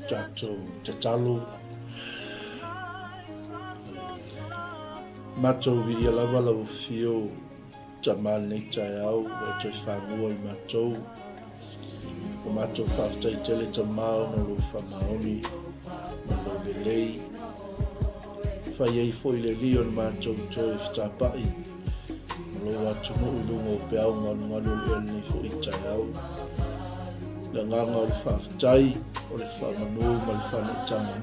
Tatou tatalo. Matou viia lava lau afio Tama lenei taeao ua e toe fagua i matou. Ua matou faafetai tele Tama ona o lou faamaoni ma lou lelei. Fai ai foi le Alii o le matou toe fetapa'i ma lou atunuu i luga o peau galugalu o le ea lenei foi taeao. Le agaga o le faafetai, o le faamanu ma le faanaitaga,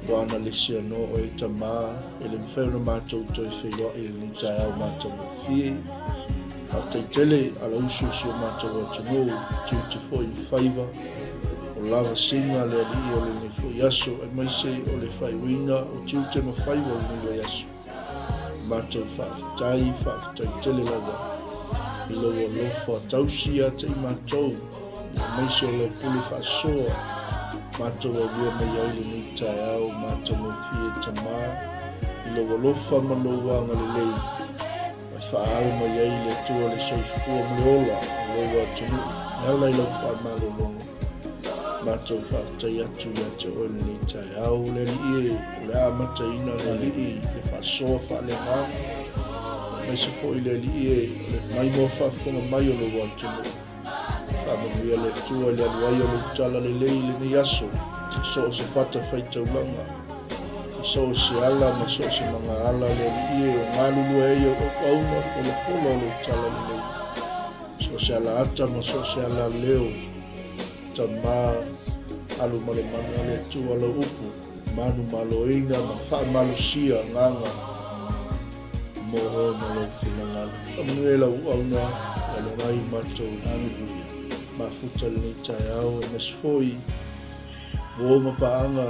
ua analeseanoa oe Tama, e le mafai ona matou toe feiloai i lenei taeao matagofie. Faafetai tele alausu o si o matou atunuu, tiute foi ma faiva, o lavasiga le Alii o lenei foi aso, aemaise o le faaiuina o tiute ma faiva o lenei vaiaso. Matou faafetai, faafetai tele lava i lou alofa tausi ia te i matou, aemaise o lau pule faasoa, matou aulia mai ai lenei taeao matagofie Tama i lou alofa ma lou agalelei, e faaau mai ai le Atua le soifua ma le ola o lou atunuu e ala i lau faamalologa. Matou faafetai atu ia te oe lenei taeao, le Alii e, o le a amataina le Alii le faasoa faaleagaga, aemaise foi le Alii e, o le maimoa faafofoga mai o lou atunuu. Faamanuia le Atua i le alu ai o lou tala lelei i lenei aso, i so o se fatafaitaulaga, i so o se ala ma so o se magaala, le Alii e, o galulue ai au auauna folafola o lou tala lelei, i so o se ala ata ma so o se ala leo, Tama, alu ma le manu a le Atua lau upu, manumaloina ma faamalosia agaga mo oe ma lou finagalo. Faamanuia i lau auauna, e alo ai matou Aleluia. Mafuta lenei taeao, aemaise foi uo ma paaga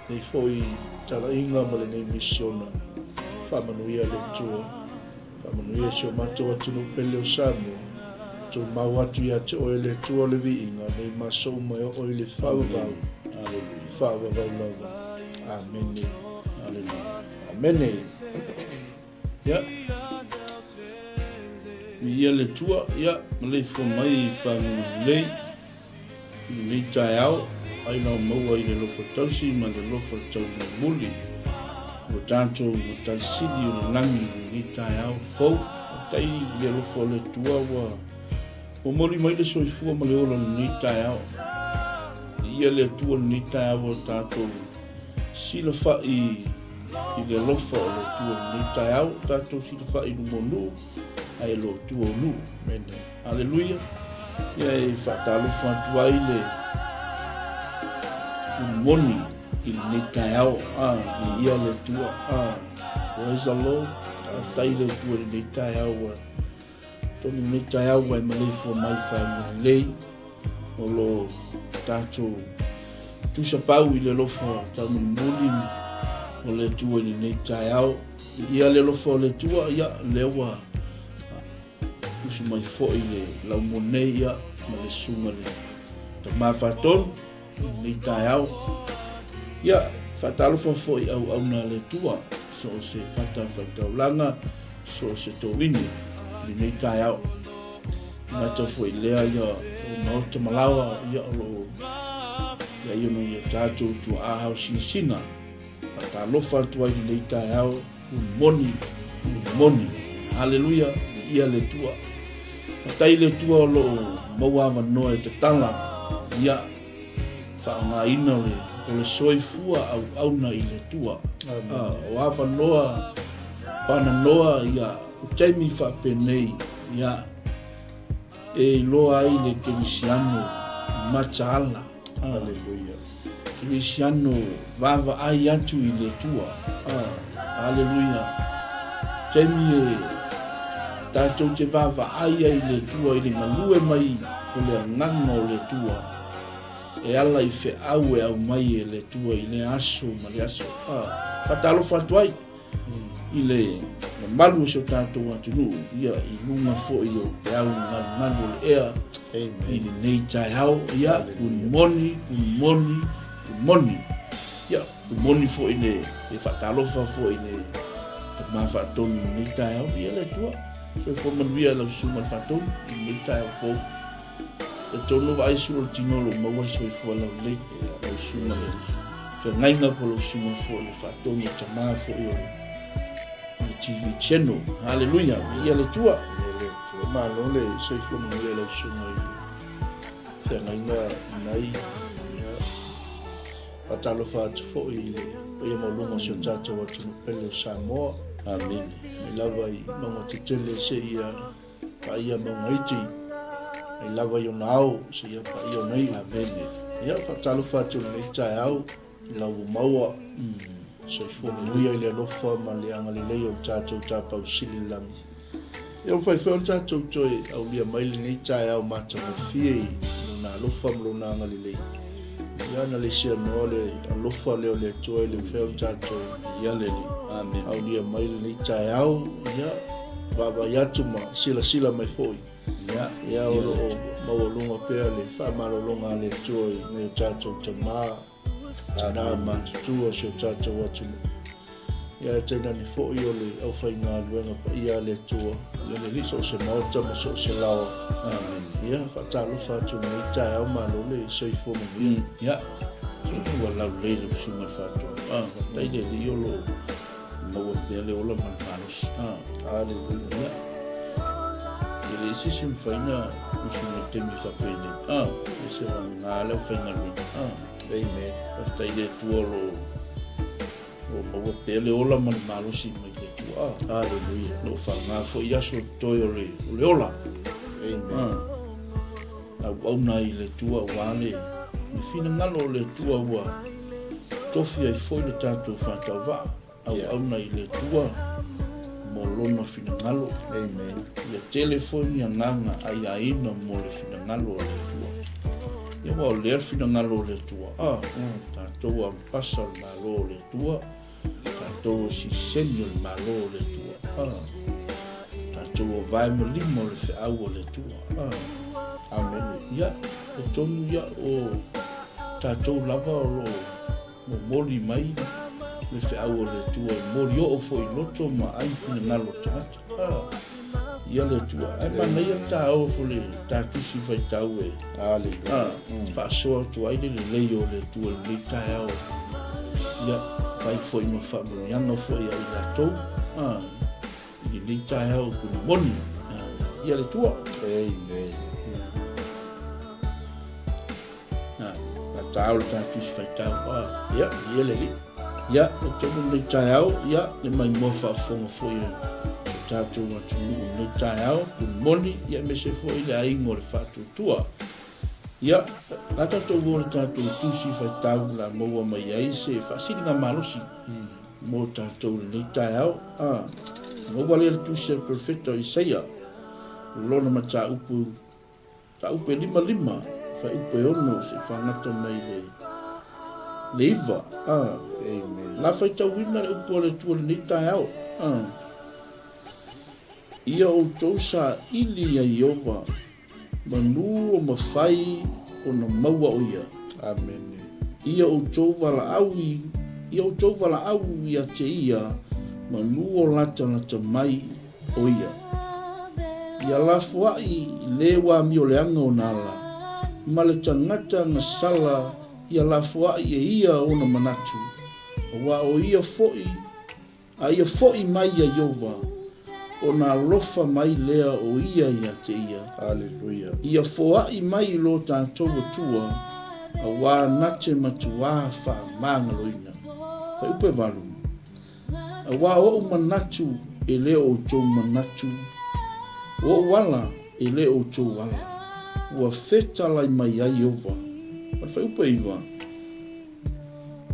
nei foi talaiga ma lenei misiona. Faamanuia le Atua. Faamanuia si o matou atunuu pele o Samoa. Tumau atu ia te oe le Atua o le viiga, nei ma aso uma e oo i le faavavau. Aleluia. Faavavau lava. Amene. Aleluia. Amene. Ia. Viia le Atua, ia, maleifua mai i faguga lelei. I lenei taeao, ai lau maua i le alofa tausi ma le alofa taumolimoli ua tatou Matai Sili o le lagi i lenei taeao fou. Faafetai i le alofa o le Atua ua momoli mai le soifua ma le ola i lenei taeao. Viia le Atua i lenei taeao ua tatou silafai i le alofa o le Atua i lenei taeao, tatou silafai i luma o nuu ae lo tua o nuu. Amen. Aleluia. Ia e faatalofa atu ai le moni i lenei taeao. Ah, viia le Atua. Ah, praise the Lord. Faafetai le Atua i lenei taeao ua tonu lenei taeao ua e maleifua mai fagu lelei o lo tatou tusapau i le alofa taumolimoli o le Atua i lenei taeao. Viia le alofa o le Atua, ia lea ua Usu mai foi le laumua nei ia ma le susuga le Tama Faatonu i lenei taeao. Ia, faatalofa foi auauna a le Atua, so o se fatafaitaulaga, so o se toine i lenei taeao. Matau foi lea ia o maota malaoa ia o lo o ia ia no ia tatou tuaa hao sinasina. Faatalofa atu ai i lenei taeao, good morning, good morning. Haleluia, viia le Atua. Faafetai i le Atua o lo o maua avanoa e tatala, ia, faaaogaina o le, o le soifua auauna i le Atua. Ah, o avanoa pananoa, ia, o taimi faapenei, ia, e iloa ai le kerisiano mataala. Aleluia. Kerisiano vaavaai atu i le Atua. Aleluia. Taimi e tatou te vaavaai ai i le Atua i le galue mai o le agaga o le Atua e ala i feau e aumai e le Atua i lea aso ma le aso. Faatalofa atu ai. i le mamalu o si o tatou atunuu, ia, i luga foi o peau galugalu o le ea i lenei taeao. Ia, good morning, good morning, good morning. Ia, good morning foi le, le faatalofa foi le Tama Faatonu i lenei taeao. Ia le Atua, soifua manuia lau susuga i le Faatonu i lenei taeao fou. E tonu vaai sulu o le tino o lo o maua le soifua laulelei. Lau susuga le feagaiga po o lau susuga foi le faatonu tama foi o le TV channel. Haleluia, viia le Atua. Viia le Atua. Malo le soifua manuia i lau susuga i le feagaiga nei. Ia, faatalofa atu foi i le paia maualuga o si o tatou atunuu pele o Samoa. Amene. Mai lava i mauga tetele seia paia mauga iti, mai lava i ona ao seia paia ona iu. Amene. Ia, faatalofa atu i lenei taeao i lau ua maua. Soifua manuia i le alofa ma le agalelei o le tatou Tapaau Sili i le Lagi. Ia ua faifai ona tatou toe aulia mai lenei taeao matagofie i Lona alofa ma Lona agalelei. Ia na le seanoa le alofa lea o le Atua e le mafai ona tatou Ia le Alii. Amene. aulia mai lenei taeao. Ia vaavaai atu ma silasila mai foi. Ia, Ia o lo o maualuga pea le faamalologa a le Atua i nai o tatou tama, tina ma matutua o si o tatou atunuu. Ia ae tainane foi o le aufaigaluega paia a le Atua, i so o se maota ma so o se laoa. Amene. Ia, faatalofa atu i lenei taeao, malo le soifua manuia. Ia, ua laulelei lau susuga i le faatoaga. Ah, faafetai le Alii o lo o maua pea le ola ma le malosi. Ah. Haleluia. Ia. E leai se isi e mafai ona usu mai i taimi faapenei. Ah, e se vagana le aufaigaluega. Ah. Amen. Faafetai i le Atua o lo o maua pea le ola ma le malosi mai le Atua. Haleluia. Lo o faaaoga foi aso totoe o le, o le ola. Amen. Ah. Auauna ai i le Atua aua le, le finagalo o le Atua ua tofi ai foi le tatou faatauvaa. Auauna i le Atua mo lona finagalo. Amen. Ia tele foi ni agaga aiaina mo le finagalo o le Atua. Ia aua o lea le finagalo o le Atua. Ah, tatou ampasa o le Malo o le Atua, tatou o siseni o le Malo o le Atua. Ah, tatou o vae ma lima o le feau o le Atua. Ah. Amene. Ia, e tonu ia o tatou lava o lo o momoli mai le feau o le Atua e moli oo foi i loto ma ai finagalo o tagata. Ah, ia le Atua. Ae manaia le taoa fo le ta tusi faitau e. Aleluia. Ah, faasoa atu ai le lelei o le Atua i lenei taeao. Ia, fai foi ma faamanuiaga foi ia i latou. Ah, i lenei taeao moni. Ah, ia le Atua. Amen. Na, na taao le ta tusi faitau. Ah. Ia, ia le Alii. Ia, e tonu lenei taeao, ia, le maimoa faafofoga foi o so tatou atunuu i lenei taeao, pule moni, ia aemaise foi le aiga o le faatuatua. Ia, la tatou o le tatou tusi faitau la maua mai ai se faasiliga malosi mo tatou i lenei taeao. Ah, maua lea le tusi a le Perofeta o Isaia, lona mataupu Taupe limalima, faiupe ono se i fagata mai le le iva, a. Amen. La faitauina le upu a le Atua i lenei taeao, a. Ia outou saili ia Ieova, manu o mafai ona maua o ia. Amene. Ia outou valaau i, ia outou valaau ia te ia, manu o latalata mai o ia. Ia lafoai le ua amioleaga ona ala, ma le tagata gasala ia lafoai e ia ona manatu, aua o ia foi, a ia foi mai ia Ieova, ona alofa mai lea o ia ia te ia. Aleluia. Ia foai mai i lo tatou Atua, aua na te matuā faamagaloina. Fuaiupu 8. Aua o ou manatu e le o outou manatu, o ou ala e le o outou ala, ua fetalai mai ai Ieova. Ma le fuaiupu e iva,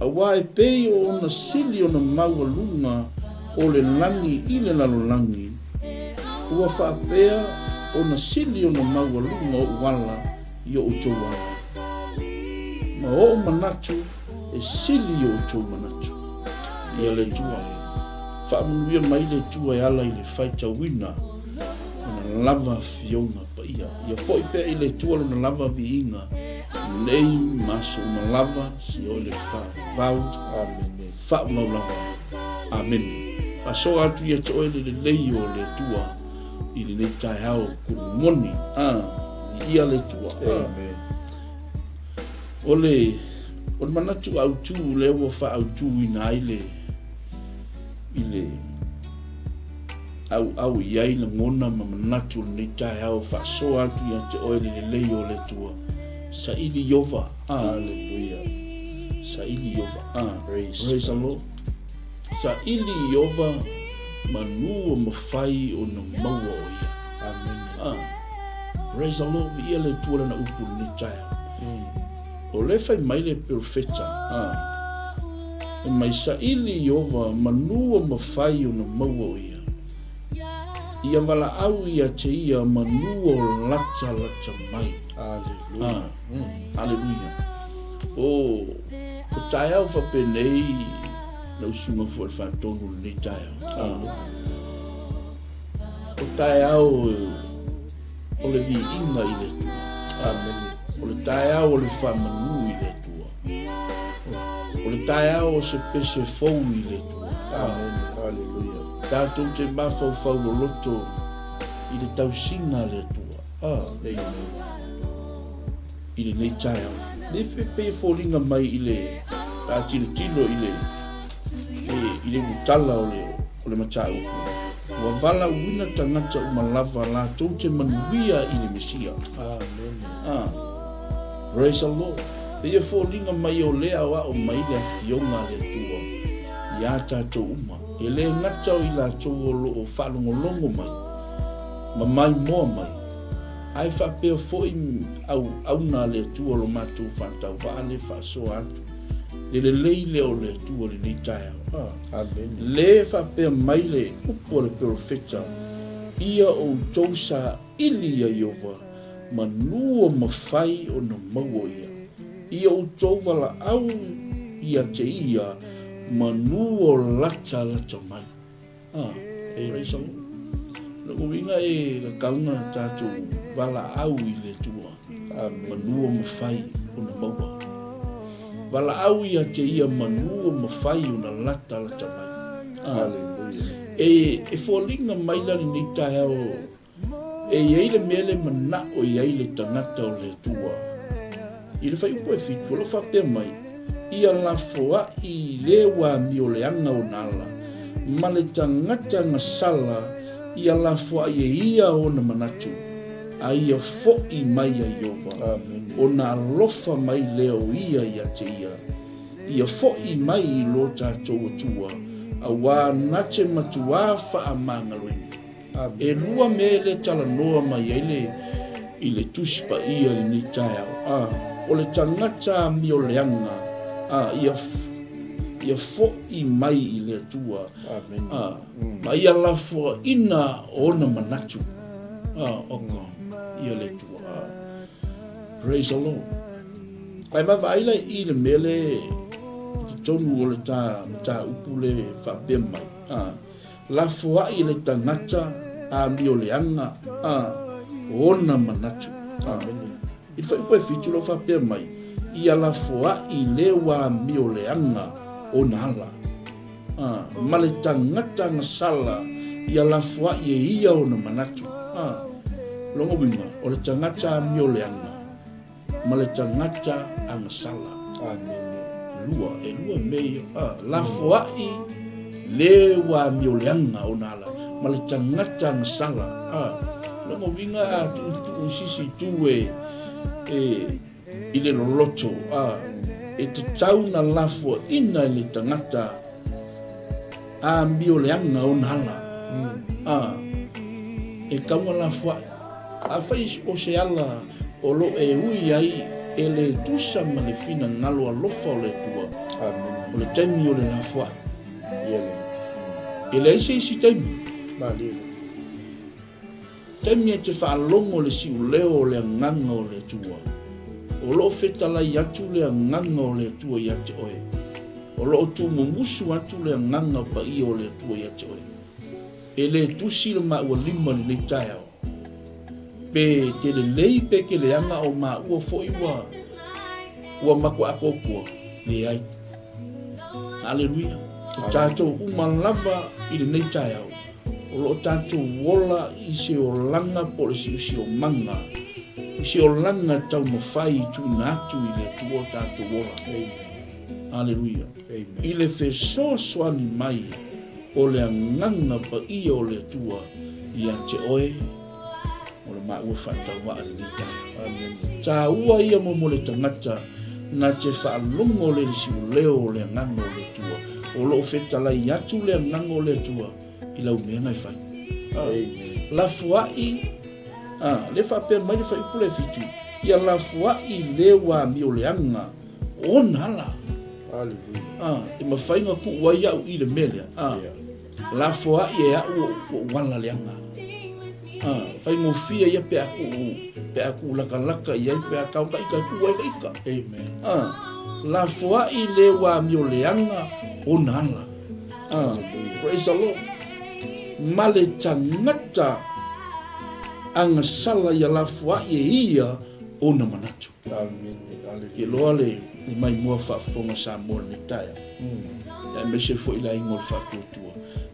Aua e pei o ona sili ona maualuga o le lagi i le lalolagi, ua faapea ona sili ona maualuga ou ala i o outou ala, ma ou manatu e sili i o outou manatu. Ia le Atua. Faamanuia mai le Atua e ala i le faitauina Lona lava Afioga Paia. Ia foi pea i le Atua Lona lava viiga nei ma aso uma lava, seia oo i le faavavau. Amene. Faamau lava. Amene. Faasoa atu ia te oe le lelei o le Atua i lenei taeao kulu moni. Ah, Viia le Atua. Amen. O le, o le manatu autu lea ua faaautuina ai le, i le auau i ai lagona ma manatu o lenei taeao faasoa atu ia te oe le lelei o le Atua. Saili Ieova. Ah. Hallelujah. Saili Ieova. Ah. Praise, Praise the Lord. Saili Ieova manu o mafai ona maua o ia. Amen. Ah. Praise the Lord. Viia le Atua lana upu i lenei taeao. O lea fai mai le perofeta, ah, e mai saili Ieova manu o mafai ona maua o ia. Ia valaau ia te ia manu o lata lata mai. Hallelujah. Ah. Hallelujah. O, o taeao faapenei lau susuga foi i le faatonu i lenei taeao. Ah. O taeao o le viiga i le Atua. Amen. O le taeao o le faamanu i le Atua. O le taeao o se pese fou i le Atua. Amen. Hallelujah. Tatou te mafaufau loloto i le tausiga a le Atua. Ah. Amen. I lenei taeao. Lea e pei e foliga mai i le a tilotilo i le i le ulutala o le o le mataupu, ua valaauina tagata uma lava latou te manuia i le Mesia. Amen. Ah. Praise the Lord. Pei e foliga mai o lea aoao mai le Afioga a le Atua iā tatou uma. E le gata o i latou o lo o faalogologo mai ma maimoa mai, Ae faapea foi auauna a le Atua o lo matou faatauvaa le faasoa atu le lelei lea o le Atua i lenei taeao. Amene. Le faapea mai le upu a le perofeta, Ia outou saili ia Ieova, manu o mafai ona maua ia. Ia outou valaau ia te ia, manu o latalata mai. Ah, praise the Lord. Lona uiga e tatau ona tatou valaau i le Atua, manu o mafai ona maua. Valaau ia te ia manu o mafai ona latalata mai. Ah, e, e foliga mai la lenei taeao E i ai le mea le manao i ai le tagata o le Atua. I le fuaiupu e fitu, o lo o faapea mai, Ia lafoai le ua amioleaga ona ala, ma le tagata gasala ia lafoai e ia ona manatu, a ia foʻi mai ia Ieova, ona alofa mai lea o ia ia te ia. Ia foʻi mai i lo tatou Atua, auā na te matuā faamagaloina. E lua mea e le talanoa mai ai le i le Tusi Paia i lenei taeao, a, o le tagata amioleaga, a, ia, ia foʻi mai i le Atua, a, ma ia lafoaina ona manatu, a, o ka, ia le Atua, a. Praise the Lord. Ae vaavaai la i le mea le i totonu o le ta mataupu le faapea mai, a, Lafoai le tagata amioleaga a ona manatu. Amene. I le fuaiupu e fitu o lo o faapea mai, Ia lafoai le ua amioleaga ona ala. A, ma le tagata gasala ia lafoai e ia ona manatu. A, lona uiga, o le tagata amioleaga. Ma le tagata agasala. Amene. Lua, e lua mea ia. A, lafoai le ua amioleaga ona ala, ma le tagata agasala. A, lona uiga a tuutuu sisi itu e, e, i le loloto, a, e tatau na lafoaina e le tagata amioleaga ona ala. A, e tatau na lafoai. Afai o se ala o lo e ui ai e le tusa ma le finagalo alofa o le Atua, o le taimi o le lafoai. E leai se isi taimi. Taimi e te faalogo le siuleo o le Agaga o le Atua, o lo o fetalai atu le Agaga o le Atua ia te oe, o lo o tuumumusu atu le Agaga Paia o le Atua ia te oe. E le tusi le maua lima i lenei taeao. Pe te lelei pe te leaga o maua foi ua ua makuaakoakoa, leai. Aleluia. O tatou uma lava i lenei taeao, o lo o tatou ola i se olaga po o le siosiomaga. se olaga taumafai i tuuina atu i le Atua o tatou ola. Aleluia. I le fesoasoani mai o le Agaga Paia o le Atua ia te oe, o le maua faatauvaa lenei taeao. Taua ia mo le tagata na te faalogo le le siuleo o le Agaga o le Atua. O lo o fetalai atu le Agaga o le Atua i lau mea na e fai. Lafoai, le faapea mai le fuaiupu lea e 7, ia lafoai le ua amioleaga ona ala. E mafai ona tuu ai au i le mea lea. Lafoai e au ou ala leaga. Faigofie ia pe a tuu, pe a tuu lakalaka i ai, pe a kau ka ika, tuu ai ka ika. Amen. Lafoai le ua amioleaga ona ala. Praise the Lord. Ma le tagata agasala ia lafoai e ia ona manatu. Amen. Ke loa le maimoa faafofoga Samoa lenei taeao. Aemaise foi le aiga o le faatuatua.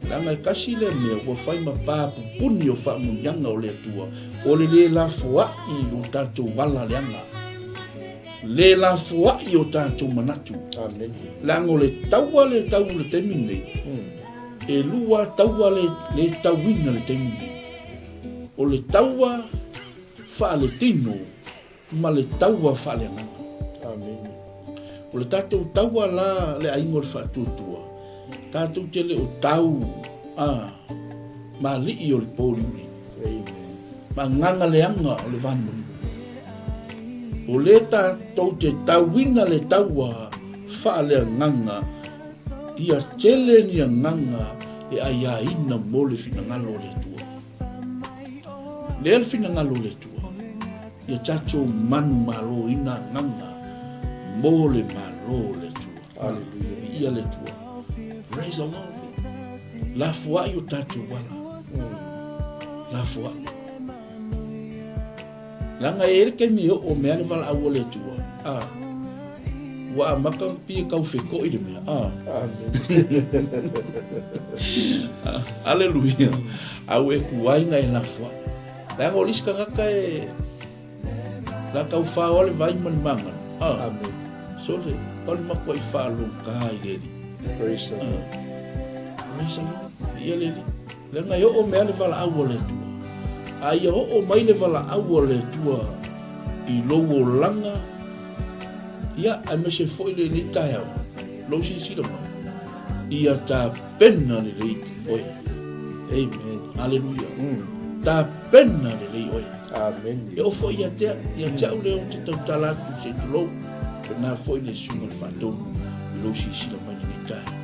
Leaga e tasi lea mea ua fai ma pa pupuni o faamuniaga o le Atua, o le le lafoai o tatou ala leaga. Le lafoai o tatou manatu. Amen. Leaga o le taua le tau i le taimi lenei, e lua taua le, le tauina le taimi lenei. O le taua faaletino ma le taua faaleagaga. Amene. O le tatou taua la le aiga o le faatuatua, tatou te le o tau a ma alii o le pōliuli. Amen. Ma agaga leaga o le vanumanua. O le tatou te tauina le taua faaleagaga ia tele ni agaga e aiaina mo le finagalo o le Atua. Lea le finagalo o le Atua, ia tatou manumaloina agaga mo le Malo o le Atua. Aleluia. Viia le Atua. Praise the Lord. Lafoai o tatou ala. Lafoai. Leaga e i ai le taimi e oo mea le valaau a le Atua, a, ua amata ona pei e tau feto'i le mea, a. Aleluia. A ua e tuai na e lafoai. Leaga o le isi tagata e, la tau faoa le vai ma le magano, a. Amen. Sole, pau le matuai faalogā i le Alii. Praise the Lord. Praise the Lord. Viia le Alii. Leaga e oo mai le valaau a le Atua. A ia oo mai le valaau a le Atua i lou olaga, ia, aemaise foi lenei taeao, lou silasila mai, ia tapena lelei oe. Amen. Aleluia. Tapena lelei oe. Amen. E oo foi ia te, ia te au lea ou te tautala atu se i tulou, pena foi le susuga i le faatonu i lou silasila mai lenei taeao.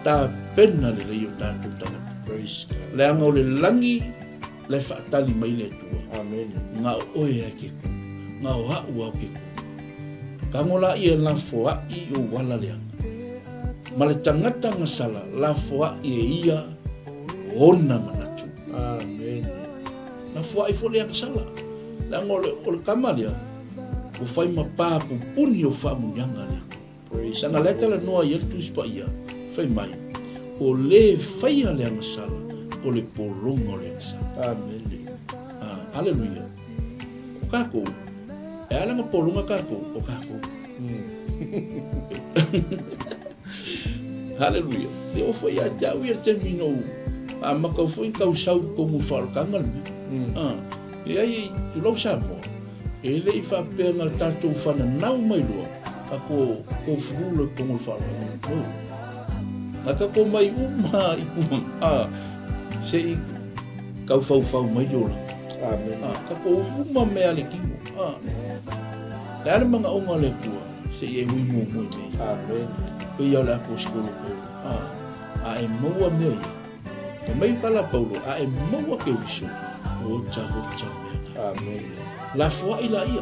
Tapena lelei o tatou tagata. Praise God. Leaga o le lagi la e faatali mai le Atua. Amen. Nga o oe ai ke ku. Nga o a'u au ke ku. Tago laia e lafoa'i i ou ala leaga. Ma le tagata gasala lafoa'i e ia ona manatu. Amen. Lafoa'i foi le agasala. Leaga o le, o le kama lea, ua fai ma pa pupuni o faamuniaga lea. Leaga lea talanoa i ai le Tusi Paia, fai mai, O le faia le agasala, o le pologa o le agasala. Amene. Ah, aleluia. O kākou, e ala nga pologa kākou, o kākou. Haleluia. E ofo ia te au ia te taimi no a makau foi kau sau komu whaolokanga le mea. Ah, e ai, tulou Samoa. E le i faapea na tatou whananau mai loa, ka ko kofuru le kongo le whaolokanga. No. Na ka ko mai uma i kuma, a, se i kau whauwhau mai le olanga. Amen. A, ka ko ui uma mea le kimo. A, le ale manga onga le Atua, se i e hui muamua i mea ia. Amen. Pei ia o le aposetolo Paulo. A, a e maua mea ia. Fai mai ka la Paulo, a e maua Keriso, ota ota mea na. Amen. Lafoai la ia,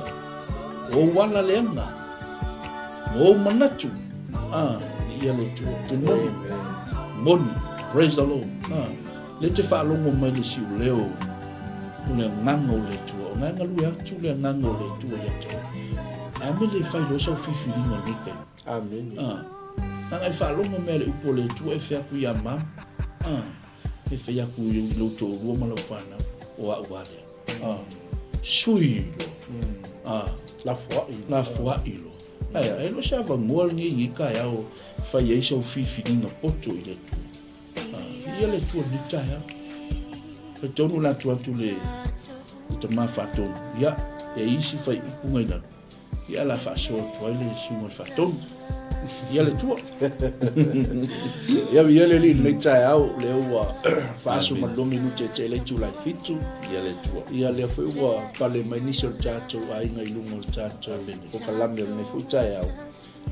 o ou ala leaga, ma ou manatu, a, viia le Atua. E moni, moni, praise the Lord. A, le te faalogo mai le siuleo o le agaga o le Atua, o na e galue atu le agaga o le Atua ia te oe. A me le fai loa sau filifiliga i lenei taimi. Amene. A, leaga e faalogo mea le upu a le Atua e fai atu ia mam, a, e fai atu i lou toalua ma lau fanau, o a'u a lea. A, sui loa. A. Lafoai. Lafoai loa. Ae a, e le o se avanoa lenei i lenei taeao e fai ai sau filifiliga poto i le Atua. A, viia le Atua i lenei taeao. Faitonu la atu atu le, le tama faatonu, ia, e i isi faiupu na i lalo. Ia la faasoa atu ai le susuga i le Faatonu. Ia le tua. Ia ia le alii lenei taeao lea ua faaso ma le minute e tele itula e 7. Ia le tua. Ia lea foi ua pale mai nisi o le tatou aiga i luga o le tatou polokalame o lenei foi taeao.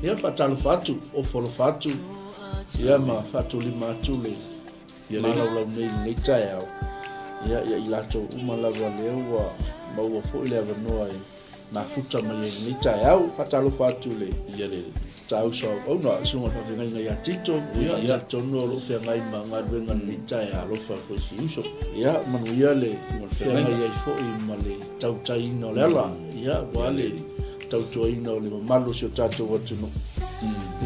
Ia faatalofa atu, ofo alofa atu, ia ma faatolima atu le malaulau nei i lenei taeao. Ia ia i latou uma lava lea ua maua foi le avanoa e mafuta mai ai i lenei taeao. Faatalofa atu i le Ia le tauso auauna, susuga i le faafeagaiga ia Tito, ia talitonu o lo o feagai ma galuega i lenei taeao. Alofa foi si uso. Ia manuia le feagai ai foi ma le tautaiina o le ala, ia aua le tautuaina o le mamalu o si o tatou atunuu.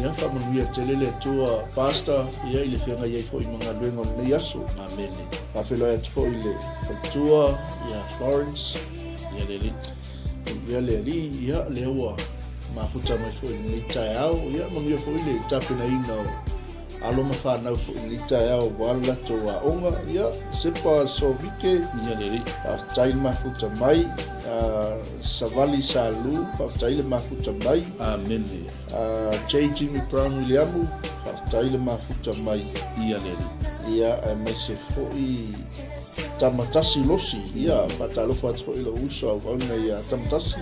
Ia faamanuia tele le Atua, Pastor, ia i le feagai ai foi ma galuega o lenei aso. Amene. Faafeiloai atu foi i le faletua ia Florence. Ia le Alii. Ia le Alii, ia lea ua mafuta mai foi i lenei taeao, ia manuia foi le tapenaina o alo ma fanau foi i lenei taeao aua le latou aoga, ia Sepa Sovike, Ia le Alii. Faafetai le mafuta mai, Savali Salu, faafetai le mafuta mai. Amene. J. Jimmy Brown Williamu, faafetai le mafuta mai. Ia le Alii. Ia, aemaise foi Tamatasi Losi, ia, faatalofa atu foi i lou uso auauna ia Tamatasi.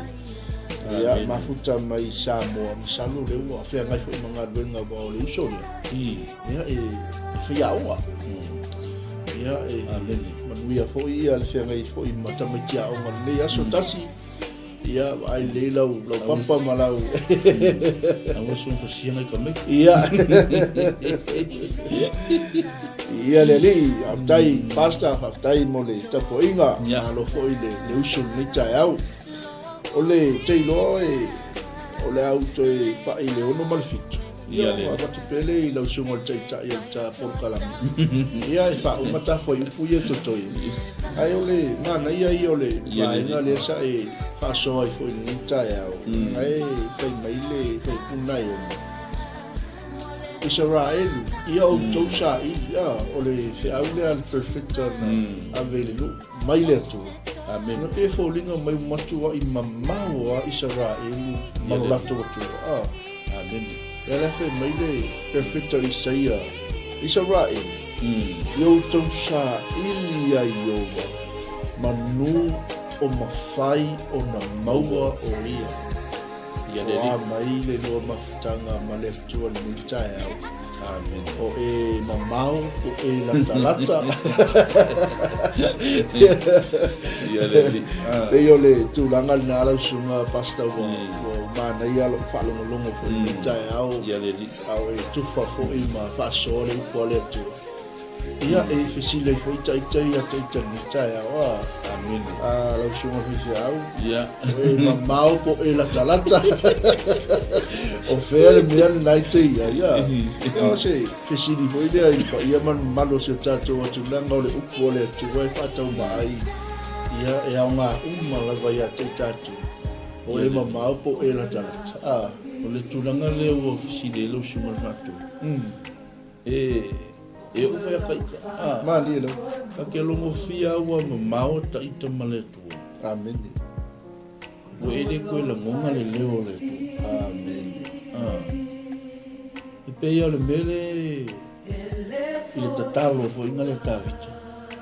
Ia, mafuta mai Samoa, masalo lea ua feagai foi ma galuega aua o le uso lea. Ia, e faiaoga. Ia, e manuia foi ia le feagai foi ma tamaiti aoga i lenei aso tasi. Ia, vaai lelei lau, lau papa ma lau... Aua sou fasianga i ka meki. Ia. Ia le alii, faafetai Pastor, faafetai mo le tapuaiga. Malo foi le, le uso i lenei taeao. O le te iloa e, o le a ou toe pai i le 6 ma le 7. Ia, ua avatu pea le i lau susuga o le Taitai o le ta polokalame. Ia, e faauma ta fuaiupu ia e totoe. Ae o le manaia ia o le vaega lea sa e faasoa ai foi i lenei taeao, ae fai mai le faipuna e ono, Isaraelu, ia outou saili, a, o le feau lea a le perfecta na ave i le nuu, mai le Atua. Amene. Na pei e foliga mai ua matuai mamao a Isaraelu ma lo latou Atua, a. Amene. Lea la e fai mai le perfecta o Isaia, Isaraelu, ia outou saili ia Ieova, manu o mafai ona maua o ia. Ia le Alii. Toa mai le lua mafutaga ma le Atua i lenei taeao. Amene. O e mamao, o e latalata. Ia le Alii. Pei o le tulaga lena lau susuga Pastor ua ua manaia lou faalogologo foi i lenei taeao. Ia le Alii. A o e tufa foi ma faasoa le upu a le Atua. Ia, e fesili ai foi ita ia te ita i lenei taeao, a. Amene. A lau susuga faifeau. Ia. O e mamao po o e latalata. O fea le mea lena e te i ai, a. Ia, o se fesili foi lea i le paia ma le mamalu o si o tatou atunaga o le upu a le Atua e faataumaa ai, ia, e aoga uma lava ia te i tatou, o e mamao po o e latalata, a. O le tulaga lea ua fesili ai lau susuga i le Faatonu. E, e oo foi a ta ita, a. Malie lava. Ta te logofia ua mamao ta ita ma le Atua. Amene. Ua e le toe lagona le leo o le Atua. Amene. A. E pei o le mea le i le tatalo foi na le Tavita.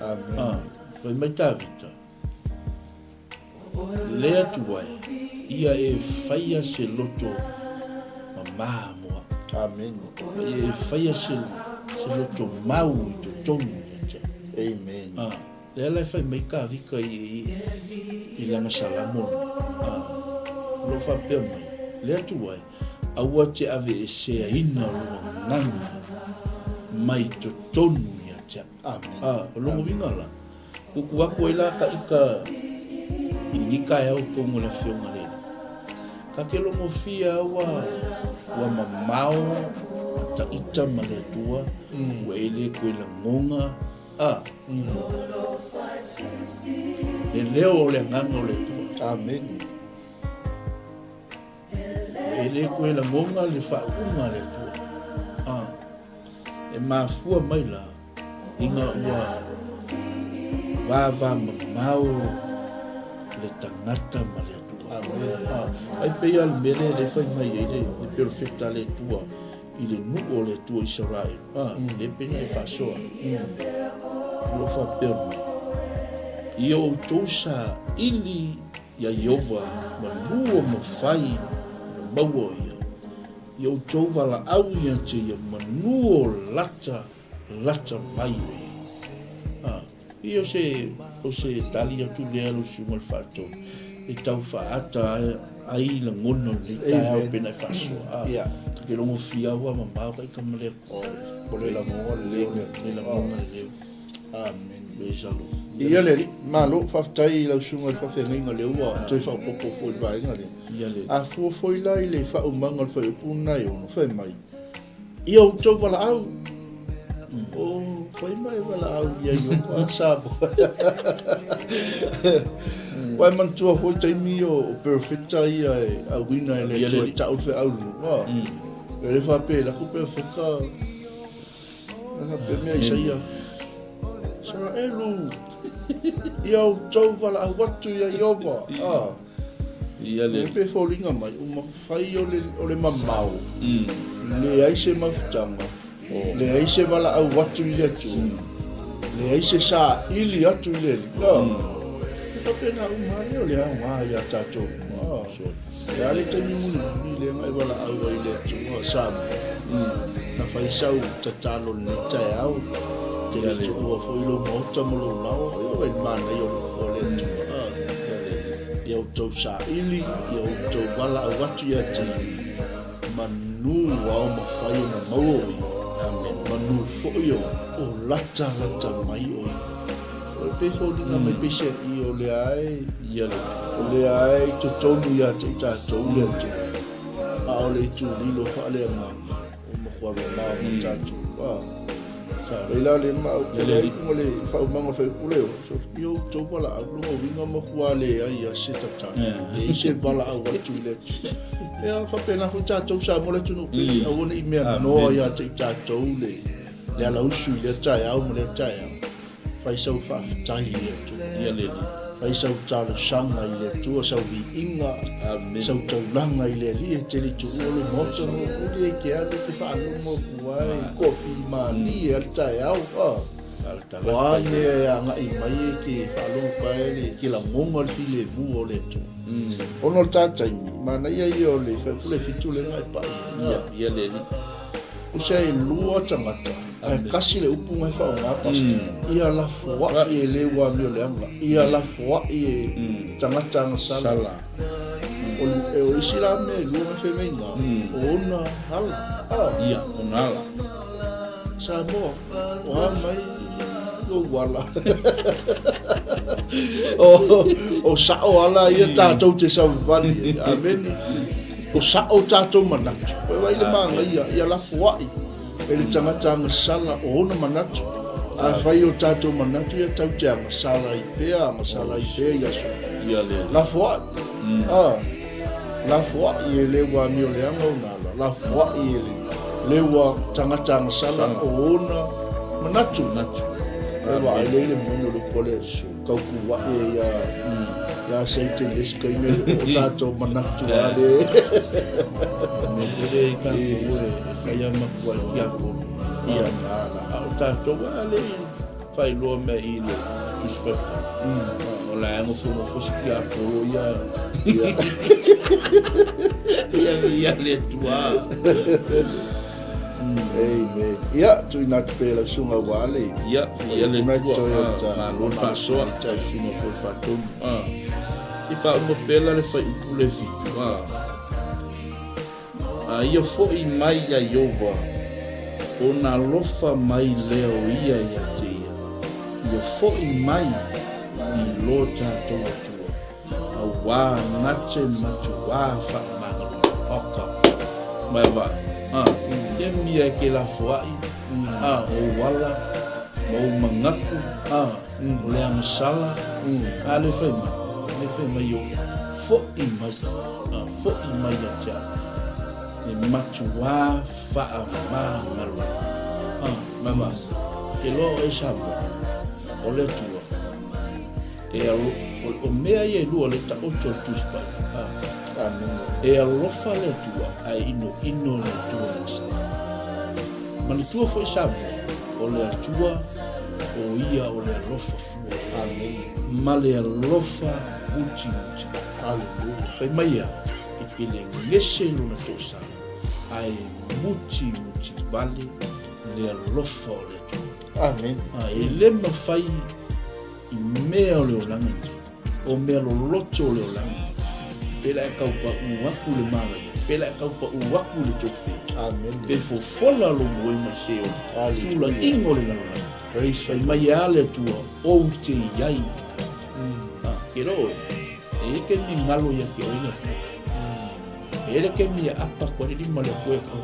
Amene. A, fai mai Tavita. Le Atua e, ia e faia se loto mamā mo au. Amene. Ia e faia se, se loto mau i totonu ia te au. Amen. A, lea la e fai mai Kavika i, i, i lana salamo lena. A, o lo o faapea mai, Le Atua e, aua te aveeseaina lou agaga mai totonu ia te au. Amene. A, o lona uiga la, Kuku aku ai la ka ika i lenei taeao i totonu o le Afioga i le Alii. Ka te logofia ua, ua mamao a ta ita ma le Atua, ua e le toe lagona, a, le leo o le Agaga o le Atua. Amene. E le toe lagona le faauuga a le Atua. A, e mafua mai la ina ua vavamamao le tagata ma le Atua. A, ai pei lava le mea lea lea e fai mai ai le perofeta a le Atua i le nuu o le Atua Isaraelu, a, lea pei ona e faasoa ai. O lo o faapea mai, Ia outou saili Iā Ieova manu o mafai ona maua o ia, i outou valaau ia te ia manu o lata lata mai o ia. A, pei o se, o se tali atu lea lau Susuga i le Faatonu, e tau faaata ai lagona o lenei taeao pei ona e faasoa. A, Ia. ta te logo fiau a mamao kai tama lea. O, o le lagona le leo o le Atua. Le lagona le leo. Amen. Praise the Lord. Ia le Alii, malo, faafetai i lau susuga i le faafeagaiga lea ua toe faaopoopo foi i le vaega lea. Ia le. A fua foi la i le faaumaga o le fuaiupu lena e 6, fai mai, Ia outou valaau. O, fai mai valaau ia Ieova Samoa. Ua e manatua foi taimi o perofeta ia e auina e le Atua e tau le feau i le nuu. E le faapea e lako perofeta Pe mea Isaia. Isaraelu, ia outou valaau atu ia Ieova. Ah. Ia le. Pe foliga mai, o mafai o le, o le mamao, leai se mafutaga, leai se valaau atu i le Atua, leai se saili atu i le Alii. Ah. E faapena uma lava lea o le aoga ia tatou. Ah. E a le taimi mulimuli lea na e valaau ai i le Atua, Samoa? Na fai sau tatalo i lenei taeao, te le tuua foi lou maota ma lou laoa, e oo ai i le manaia o le Atua. Ia outou saili, ia outou valaau atu ia te Ia, manu ao mafai ona maua o Ia, manu foi o latalata mai o Ia. E pei foliga mai peiseai o lea e o lea e i totonu ia te i tatou le Atua, a o le itu lilo faaleagaga o matua mamao ma tatou. Laila le ma o le ipu le faaumaga o fuaiupu lea, so i outou valaau lona uiga matua leai a se tatalo, leai se valaau atu i le Atua. Ia faapena foi tatou Samoa le atunuu pele, aua ne i mea noa ia te i tatou le le alausu i lea taeao ma lea taeao. Fai sau faafetai i le Atua. Ia le Alii. Fai sau talosaga i le Atua, sau viiga, Amen. sau taulaga i le Alii, e te le i tuua lou maota ma lou uli e te alu e te faalogo atu ai, kofi malie a le taeao, a. O a mea e agai mai e te faalogo atu ai le, te lagona le filemu o le Atua. Ona o le ta taimi, manaia ia o le fuaiupu le 7 lea na e pai ai. Ia, ia le Alii. Tusa e lua tagata, ae kasi le upu na e faaaoga Pastor, ia lafoai e le ua amioleaga, ia lafoai e tagata agasala. O isi la mea e lua na feagaiga, o ona ala. Ia, ona ala. Samoa, o a mai ou ala. O sao ala ia tatou te savavali ai. Amene. O sao tatou manatu. Ua vaai le manaia, ia lafoai e le tagata agasala o ona manatu. Afai o tatou manatu ia tau te agasala ai pea, agasala ai pea i aso. Lafoai. Ah, lafoai e le ua amioleaga ona ala, lafoai e le le ua tagata agasala o ona manatu. Manatu. E vaai lea i le moni o le upu a le tautuae ia ia Satan le isi taimi o tatou manatu a le mea foi lea i tatou e fai a matua i tiapolo ia na la a o tatou a le faailoa mea i le Tusi Faitau o la e nofonofo si tiapolo ia ia ia le Atua. Amen. Ia, tuuina atu pea i lau susuga aua le. Ia, ia le Atua, malo le faasoa, susuga foi faatonu. Se i faauma pea la le fuaiupu le 7, a ia foi mai ia Ieova, ona alofa mai lea o ia ia te ia, ia foi mai i lo tatou Atua. Auā na te matuā faamagaloina. Oka. Mai vaai. A, ke mea e ke lafoaʻi, a, o ou ala, ma ou manatu, a, o le agasala, a le fai mai, le fai mai o, foʻi mai, a, foʻi mai ia te au. E matuā faamagalo. Ah, mama, ke loa oe Samoa, o le Atua, e alo, o, o mea ia e lua le taoto o le Tusi Paia. Ah, Amen. e alofa le Atua, ae inoino le Atua i le Manatua foi Samoa, o le Atua, o ia o le alofa fua. Amen. Ma le alofa utiuti. Hallelujah. Fai mai ia, e te le gese lona tosa, ae mutimuti vale le alofa o le Atua. Amen. A e le mafai i mea o le olaga nei, o mea loloto o le olaga nei, pe la e tau paʻu aku le mālaia, pe la e tau paʻu aku le tofe, Amen. pe fofola lo moe mai se o Hallelujah. tulaʻiga o le lalolagi. Praise Fai mai e a le Atua, ou te iai. Ah, ke lo oe, e i ke mi ngalo ia ke oe le Atua. E le ke mi e apa koa le lima le Atua e kau.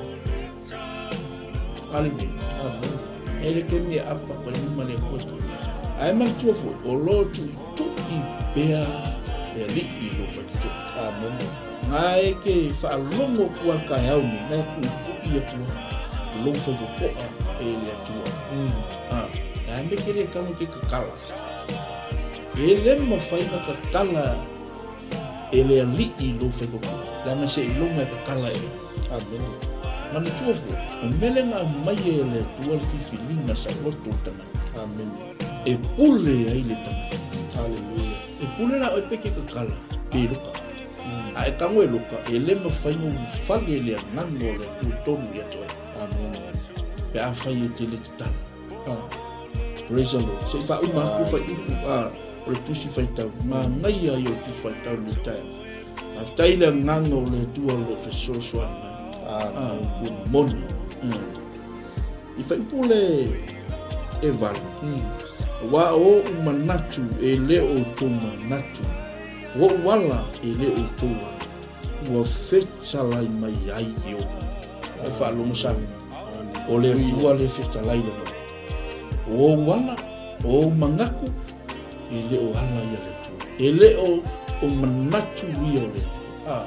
Hallelujah. Amen. E le ke mi e apa koa le lima le Atua e kau. Ae manatua foi, o lo tuʻituʻi pea le Alii lo faitotoa. Amen. Ngā e ke faalogo aku a kaeao nei, ngai kuʻikuʻi aku a lou faipopoʻa e le Atua. Ah, ae me ke le tago ke kakala. E le mafai na kakala e le Alii lou faipopoʻa, leaga seiloga e kakala e oe. Amen. Manatua foi, o mele na aumai e le Atua le filifiliga saoloto o le tagata. Amen. E pule ai le tagata. Hallelujah. E pule la oe pe ke kakala, pe loka. A e tago e loka, e le mafai ona ulufale le agaga o le Atua tonu ia te oe. Amen. Pe afai e te le tatalo. Ah. Praise the Lord. Se i faauma atu fuaiupu ah, o le Tusi Faitau. Manaia ia o le Tusi Faitau i lenei taeao. Faafetai le agaga o le Atua o lo o fesoasoani mai. Amen. Ah, ua moni. I fuaiupu le e valu. Aua o oʻu manatu e le o outou manatu, o oʻu ala e le o outou ala, ua fetalai mai ai Ieova. E faalogo Samoa, o le Atua le fetalai lana upu. O ou ala, o ou manatu, e le o ala ia le Atua. E le o o manatu ia o le Atua. Ah,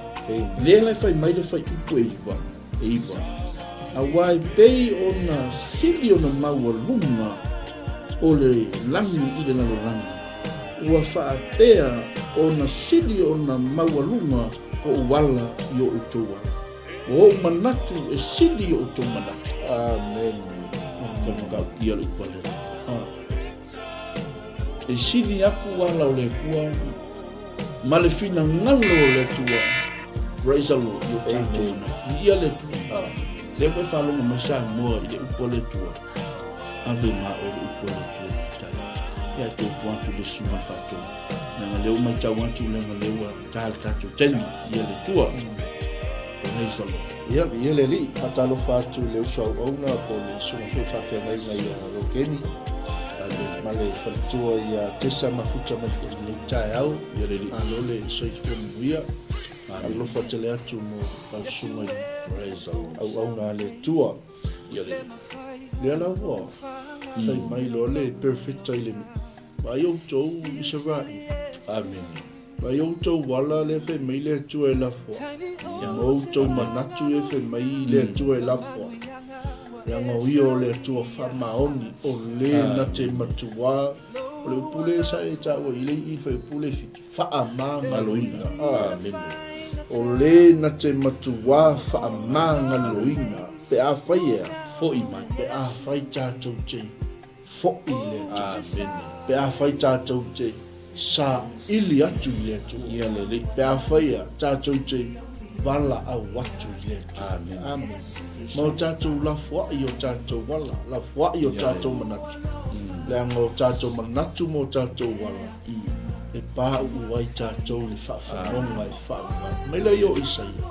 lea la e fai mai le fuaiupu e iva, e iva. Aua e pei ona sili ona maualuga o le lagi i le lalolagi, ua faapea ona sili ona maualuga koʻu ala i o outou ala. O ou manatu e sili i o outou manatu. Amen. Ka matautia le upu a le Atua. E sili aku ala o le Atua ma le finagalo o le Atua. Praise the Lord. I o tatou manatu. Viia le Atua. Lea ua e faalogo mai Samoa i le upu a le Atua. Ave ma oe le upu a le Atua i le tai. Ia e te utu atu le susuga i le faatonu. Leaga lea ua matau atu leaga lea ua ta le tatou taimi. Viia le Atua. Praise the Lord. Ia, viia le Alii. Faatalofa atu i le uso auauna po o le susuga foi faafeagaiga ia Rokeni. Amen. Ma le faletua ia Tessa Mafuta mai foi i lenei taeao. Ia le Alii. Malo le soifua manuia. Amen. Alofa tele atu mo lau susuga i Praise the Lord. auauna a le Atua. Ia le Alii. Lea la ua fai mai loa le perfecta i le vaai outou Isaraelu. Amen. Vaai outou ala lea fai mai le Atua e lafoai, ma outou manatu ia fai mai le Atua e lafoai. Leaga o ia o le Atua faamaoni, o le na te matuā, o le upu lea sa e taua i le i fuaiupu le fitu, faamagaloina. Amene. O le na te matuā faamagaloina, pe afai ea, Foi mai. pe afai tatou te foi i le Atua. Amene. Pe afai tatou te saili atu i le Atua. Ia le Alii. Pe afai a tatou te valaau atu i le Atua. Amene. Amene. Ma o tatou lafoai o tatou ala, lafoai o tatou manatu. Leaga o tatou manatu ma o tatou ala, e pauu ai tatou i le faafanoga e faavavau. Mai lea i o Isaia,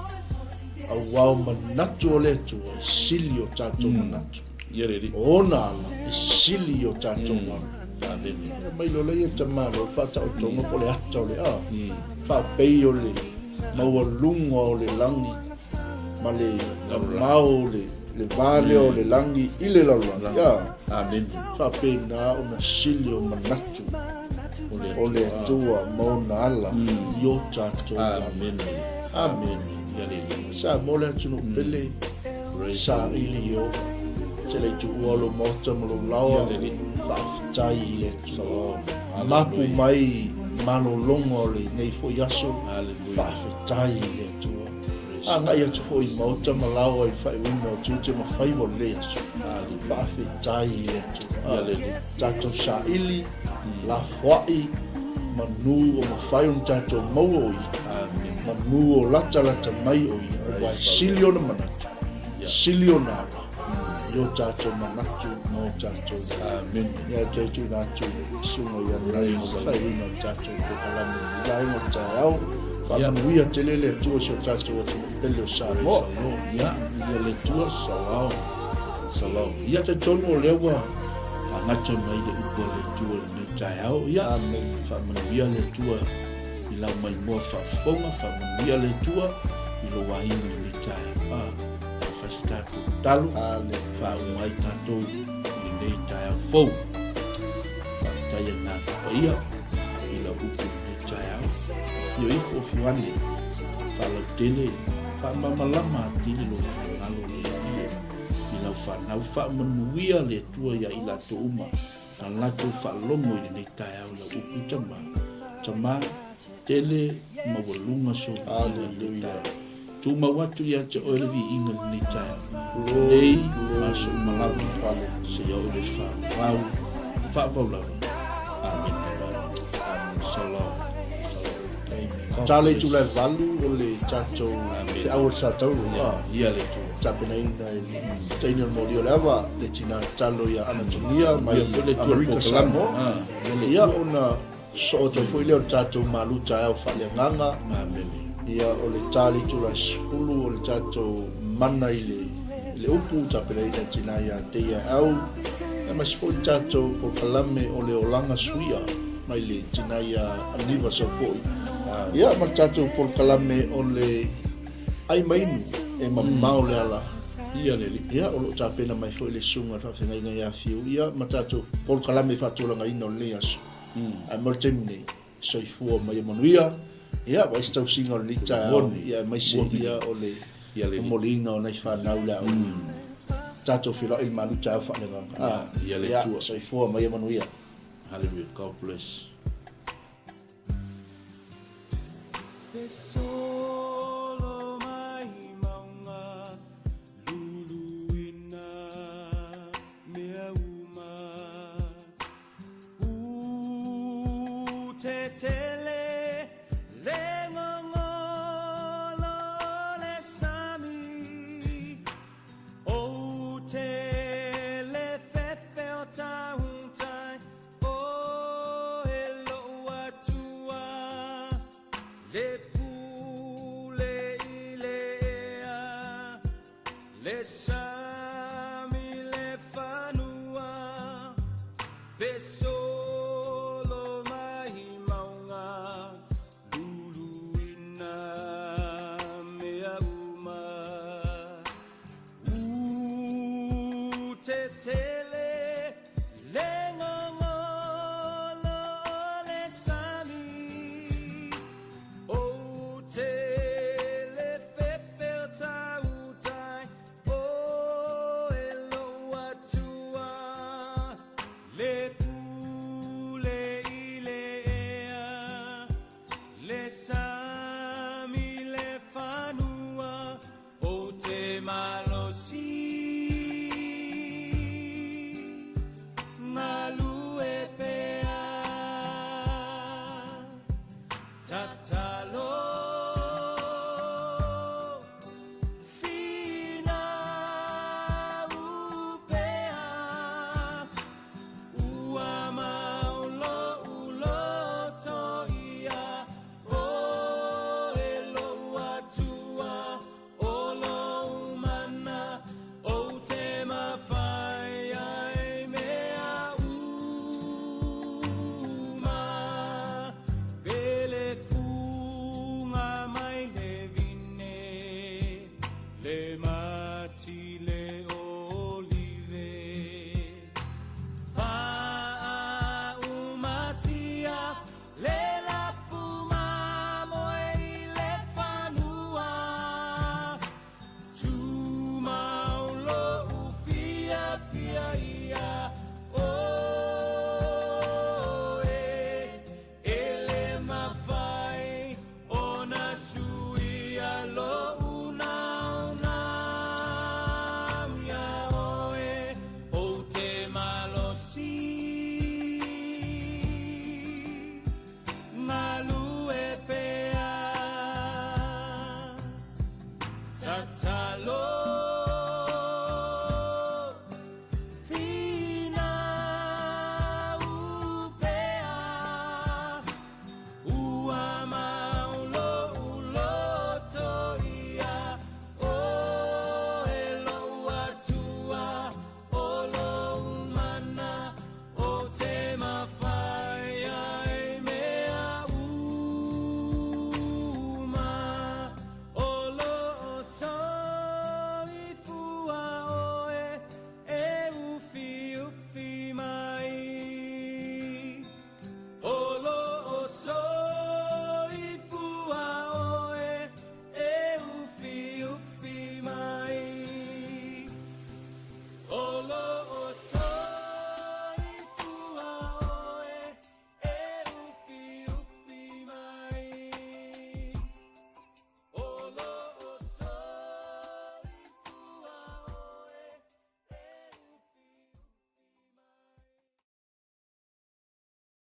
aua o manatu o le Atua e sili o tatou manatu. Ia le Alii. O ona ala e sili i o tatou ala. Amene. Ia mai loa lea ia malo le faataotoga po o le ata o le a. Faapei o le maualuga o le lagi ma le mamao o le le va lea o le lagi i le lalolagi. Ia. Amene. Faapena ona sili o manatu O o le le Atua ma ona ala i o tatou ala. Amene. Amene. Ia le Alii. Samoa le atunuu pele, saili Ieova. Se le i tuua lou maota ma lou laoa, faafetai i le Atua. Mapu mai malologa o lenei foi aso, faafetai i le Atua. Agai atu foi i maota ma laoa i le faaiuina o tiute ma faiva o lenei aso, faafetai i le Atua. Tatou saili, lafoai, manu o mafai ona tatou maua o Ia, manu o latalata mai o Ia, aua e sili ona manatu, sili ona ala i o tatou manatu ma o tatou Amen. Ia toe tuuina atu i le susuga ia Nai mo le faaiuina o le tatou polokalame i vaega o le taeao. Faamanuia tele le Atua i si o tatou atunuu pele o Samoa. Ia, ia le Atua, salao, salao. Ia talitonu o lea ua fagata mai le upu a le Atua i lenei taeao. Ia, Amen. Faamanuia le Atua i lau maimoa faafofoga, faamanuia le Atua i lou aiga i lenei taeao. Ah, fai se tatou tatalo, faauma ai tatou i lenei taeao fou. Faafetai Agaga Paia i lau upu i lenei taeao. Afio ifo, afio ane, faalautele, faamalamalama atili lou finagalo le Alii i lau fanau. Faamanuia le Atua ia i latou uma na latou faalogo i lenei taeao i lau upu Tama. Tama, tele maualuga sou viiga i lenei taeao. Tumau atu ia te oe le viiga i lenei taeao. Nei ma aso uma lava, seia oo i le faavavau, faavavau lava. Amene. Shalom. Shalom. Ta le itula e valu o le tatou feau o le Satauro. Ia le Atua. Tapenaina i le taimi o le moli o le ava le tina tatalo ia Anatonia mai Amerika Samoa. Ia ona sosoo atu ai foi lea o le tatou malu taeao faaleagaga. Ia o le ta le itula 10 o le tatou mana i le le upu tapenaina i le tina ia Teia Au. Aemaise foi le tatou polokalame o le olaga suia mai le tina ia Aniva Saupoi. Ia ma le tatou polokalame o le ai ma inu e mamao le ala. Ia le Alii. Ia, o lo o tapena mai foi le susuga i le faafeagaiga ia Fiu, ia ma tatou polokalame faatulagaina o lenei aso. Ae mo le taimi nei, soifua ma ia manuia, ia, vaai se tausiga o lenei taeao, ia aemaise ia o le momoliina o nai fanau le aoga. Tatou feiloai i le malu taeao faaleagaga. Ia, soifua ma ia manuia. Hallelujah. God bless. Te